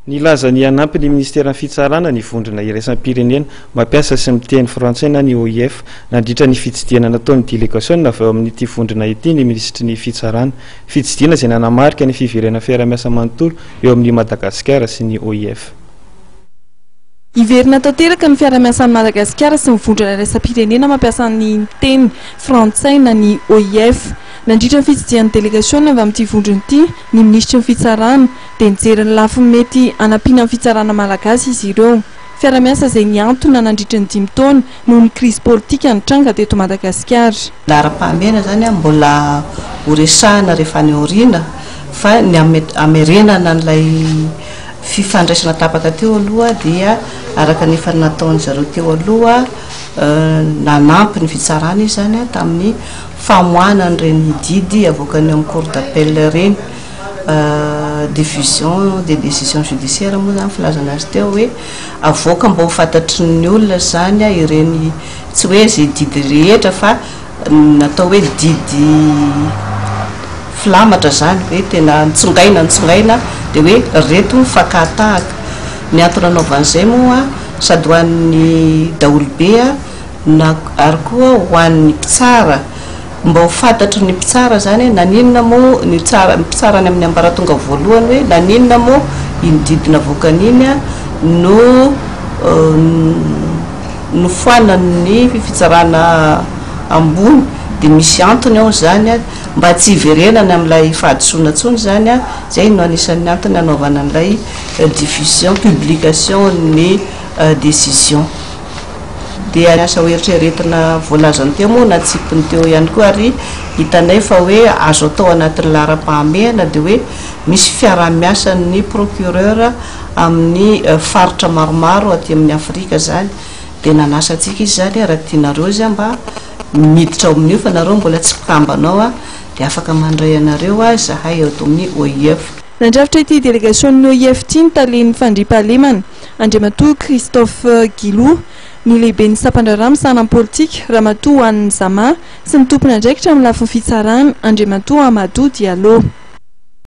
Nilaza ny hanampy ny Minisiteran'ny Fitsarana ny vondrona iraisam-pirenena mampiasa sy miteny frantsay na ny OIF. Nandritra ny fitsidihana nataon'ny delegasiona avy ao amin'ity vondrona ity ny Minisitry ny Fitsarana. Fitsidihana izay nanamarika ny fiverenan'ny fiaraha-miasa manontolo eo amin'i Madagasikara sy ny OIF. Hiverina tanteraka ny fiaraha-miasan'i Madagasikara sy ny vondrona iraisam-pirenena mampiasa ny teny frantsay na ny OIF. Nandritra ny fitsidihan'ny delegasiona avy amin'ity vondrona ity ny Minisitry ny Fitsarana dia nijery ny lafiny mety hanampiana ny fitsarana malagasy izy ireo. Fiaraha-miasa izay nihantona nandritra ny dimy taona noho ny krizy politika nitranga teto Madagasikara. Laharam-pahamehana izany mbola ho resahina rehefa any aoriana fa ny hamerenana an'ilay fifandraisana tapaka teo aloha dia araka ny efa nataon-dry zareo teo aloha, nanampy ny fitsarana izy izany tamin'ny famoahana an'ireny didy avoakan'ny ao amin'ny cour d'appel ireny. Diffusion des décisions judiciaires moa izany filazana azy teo hoe avoaka mba ho fantatry ny olona izany ireny, tsy hoe izay didy rehetra fa natao hoe didy filamatra izany hoe tena nitsongaina nitsongaina dia hoe reto ny fakà-tahaka. Ny antony nanaovan'izay moa sady ho an'ny daholobe na ary koa ho an'ny mpitsara mba ho fantatry ny mpitsara izany hoe naninona moa ny tsara mpitsara any amin'ny ambaratonga voalohany hoe naninona moa iny didy navoakany iny no nofoanan'ny fitsarana ambony dia misy antony ao izany mba tsy hiverenany amin'ilay fahadisoana intsony izany, izay no anisan'ny antony hanaovana an'ilay diffusion, publication ny décision. Dia asa ho eritreretina voalazany teo moa natsipiny teo ihany koa ary hitanay fa hoe azo atao anatin'ny laharam-pahamehana dia hoe misy fiaraha-miasan'ny procureur amin'ny faritra maromaro aty amin'ny Afrika izany dia nanasa antsika izy izany raha tianareo izy mba miditra ao amin'io fa nareo mbola tsy mpikambana ao dia afaka mandray anareo izahay eto amin'ny OIF. Nandrafitra ity delegasionin'ny OIF ity ny talen'ny fandriampahalemana, Andriamatoa Christophe Guilhou, ny lehiben'ny sampandraharaha misahana ny politika, Ramatoa Anne Zama, sy ny tompon'andraikitra amin'ny lafiny fitsarana, Andriamatoa Amadou Diallo.